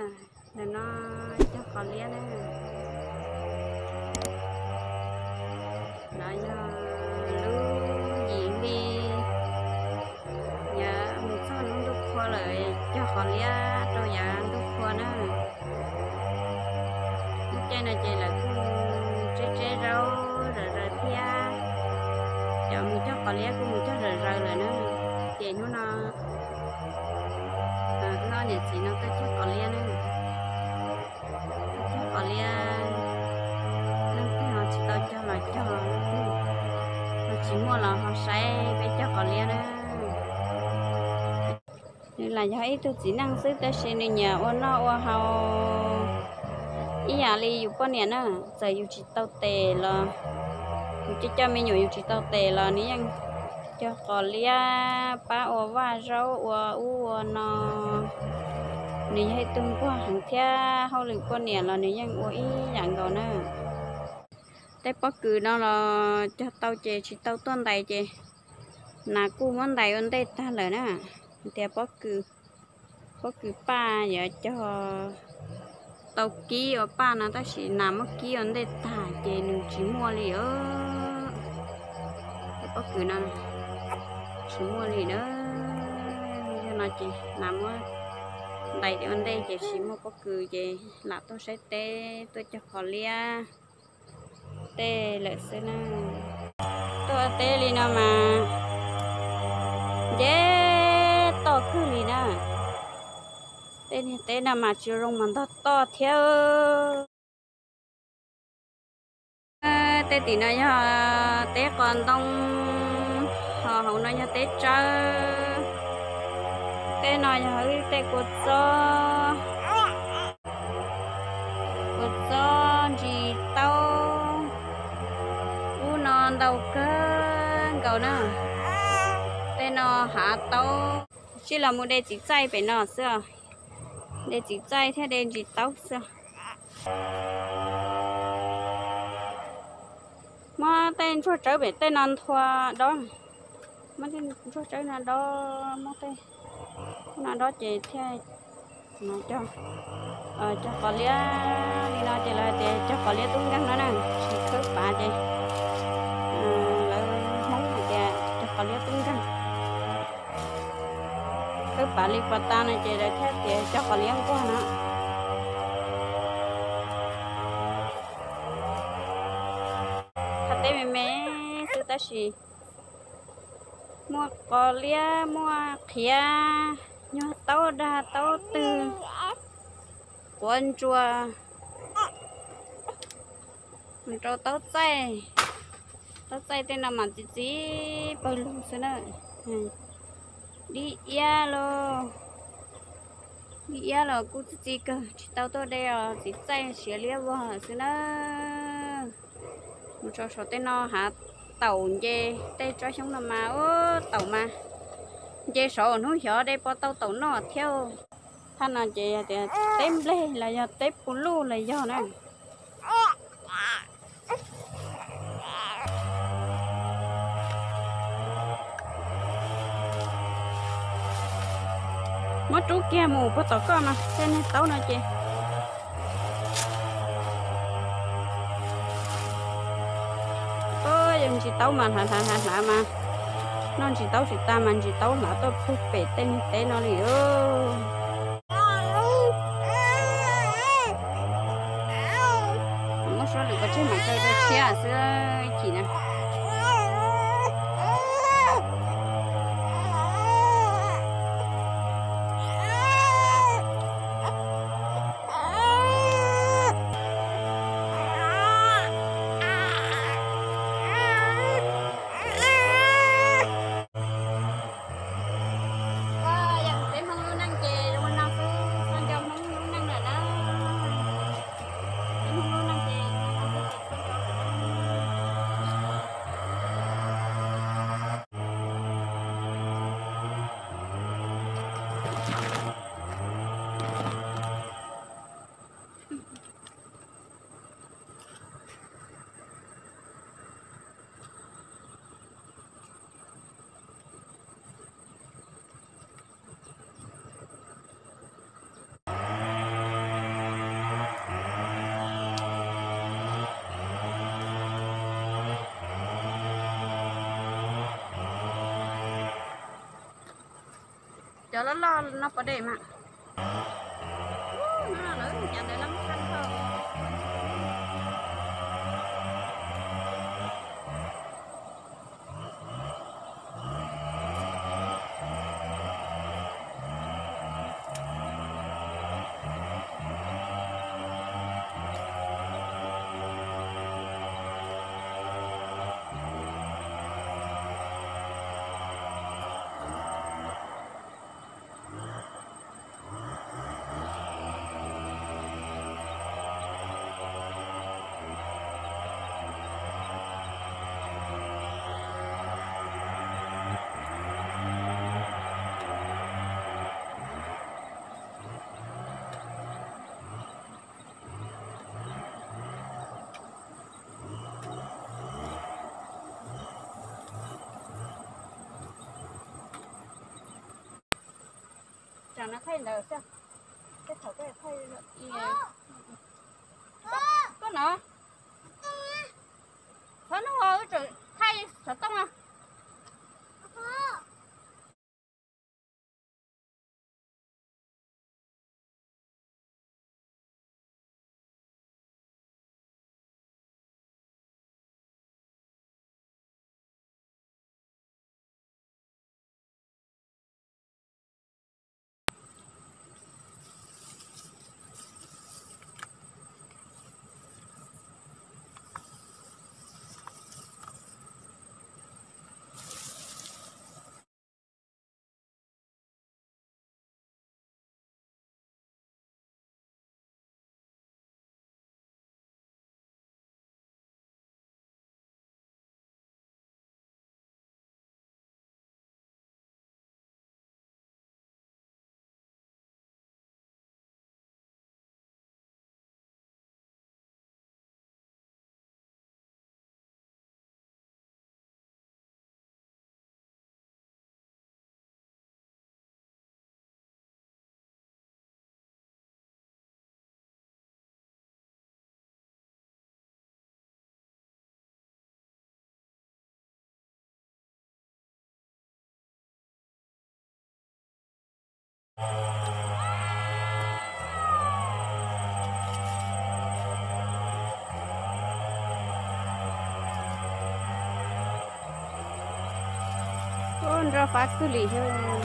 Ntawm no cog qos liab na. No yog lub yim hli, yav mus txog hnub ntuj qhua lawm cog qos liab rau yav ntuj qhua na. Lub caij no ces lawv kuj tseb tseb zaub zawm zaws thiab, cov mus cog qos liab kuj mus cog zawm zaws lawm na. Ces hnub no wb ob niam txiv no tuaj cog qos liab na. Cog qos liab, leej twg ho tsis tau cog los cog, leej twg ho tsis muaj los ho saib peb cog qos liab na. Nws lam yog ib tug txiv neej xwb tab sis nws nyiam ua noj ua haus ib yam li yus poj niam na. Txawm yus tsis tau tes los, yus coj coj me nyuam yus tsis tau tes los nws yeej cog qos liab pab ua vaj zaub ua ub ua no. Nws yog ib tug nquag heev thiab hauj lwm poj niam los nws yeej ua ib yam nkaus na. Tej pob kws no los cog tau ces tsis tau tuaj ntais ces nas kuj muab ntais ua ntej tag lawm na. Tias pob kws, pob kws paj yuav cog tau kib ua paj no tab sis nas muab kib ua ntej tag ces nws tsis muaj li. Pob kws no tsis muaj li na. Yog no ces nas muab ntais ua ntej ces tsis muaj pob kws ces lam tuaj saib teb tuaj cog qos liab tej lawm xwb na. Tuaj teb li no mas nce toj kawg li na. Tej niag teb no mas tsis zoo mas ntog toj thiab. Tej tim no yog teb qos ntoo, ho hauv no yog teb tsawb. Tej no yog tej kua txob, kua txob ntsis taub. Ub no ntau kawg nkaus na. Tej no hav taub. Sij los mus de txiv txaij pem no xwb os. De txiv txaij thiab de ntsis taub xwb. Muab tej ntsuag tsawb pem tej no nthua dob. Muab tej ntsuag tsawb no dob, muab tej no dob ces thiaj cog qos liab li no ces lawv hais tias cog qos liab tub nkeeg no na. Tsis khawb pav ces lawv Hmoob hais tias cog qos liab tub nkeeg. Khawb pav li pas tas no ces lawv thiaj tias cog qos liab nquag no. Qhov teb me me xwb tab sis muaj qos liab, muaj qhiav, nyuag taub dag taub twg, quav ntsuas, mus rau taub txaij. Taub txaij tej no mas txi txiv pawg lug xwb na. Dib iab los, dib iab los kuj txi txiv kawg, tsis tau tuaj de os, txiv txaij siav liab vog lawm xwb na. Mus rau saum tej no hav taum nce, tej tsob xyoob no mas ub taum mas nce saud hnub xyov de puas tau taum noj thiab. Thaj no ces tias teb nplej los yog teb pus luj los yog na. Muab rub kiag mus puag tom koj mas tej niag taub no ces yog ntsis taub mas hlav hlav hlav hlav mas, noj ntsis taub tsis tag mas ntsis taub hlav tuaj puag pem tej niag teb no li. Muab suab lwm pov tseg mam tso rau tshiab xwb ib chim na. Yog peb Hmoob lub neej ces zoo li no xwb, txhob nco Hmoob lub neej lawm na. Peb Hmoob lub neej ces zoo li no xwb ces txhob nco lawm na. Loj loj no pov dej mas. Tsam no thaij ntawd xwb, tej thaum thaij, koj no, txhob nug, wb tseem thaij xov tooj no. Ub, nroj fab kawg li thiab.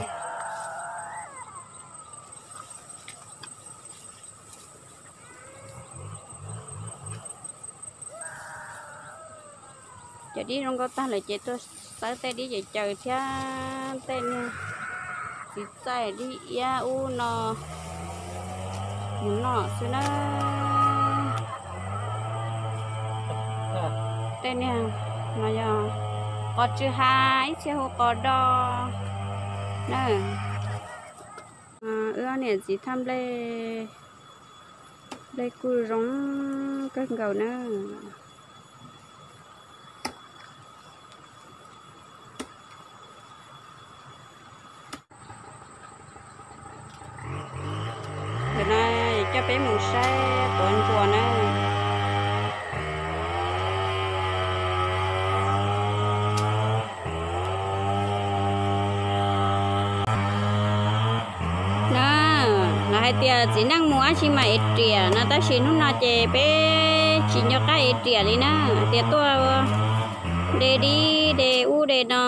Cov dib zoo nkauj tag lawm ces tuaj xawb tej dib ces caws thiab tej niag txiv txaij dib iab ub no mus noj xwb na. Tej niag no yog qos tsw ha, ib txhia hu qos do na. Wb ob niam txiv thaj nplej, nplej kuj zoo kawg nkaus na. Ntawm no coj peb mus saib quav ntsuas na. Na, lawv hais tias txiv neej mus dab tsi mas ev riam no, tab sis hnub no ces peb tsis nco qab ev riam li na. Hais tias tuaj de dib de ub de no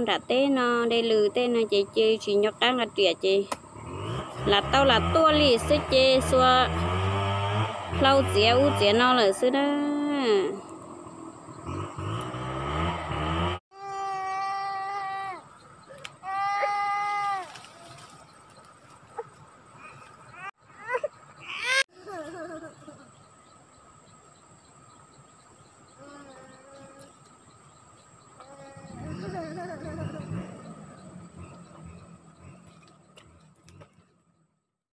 nram teb no, de lws tej no ces cia tsis nco qab nqa riam ces lam tau lam tuaj li xwb ces xuas hlau txiav ub txiav no lawm xwb na.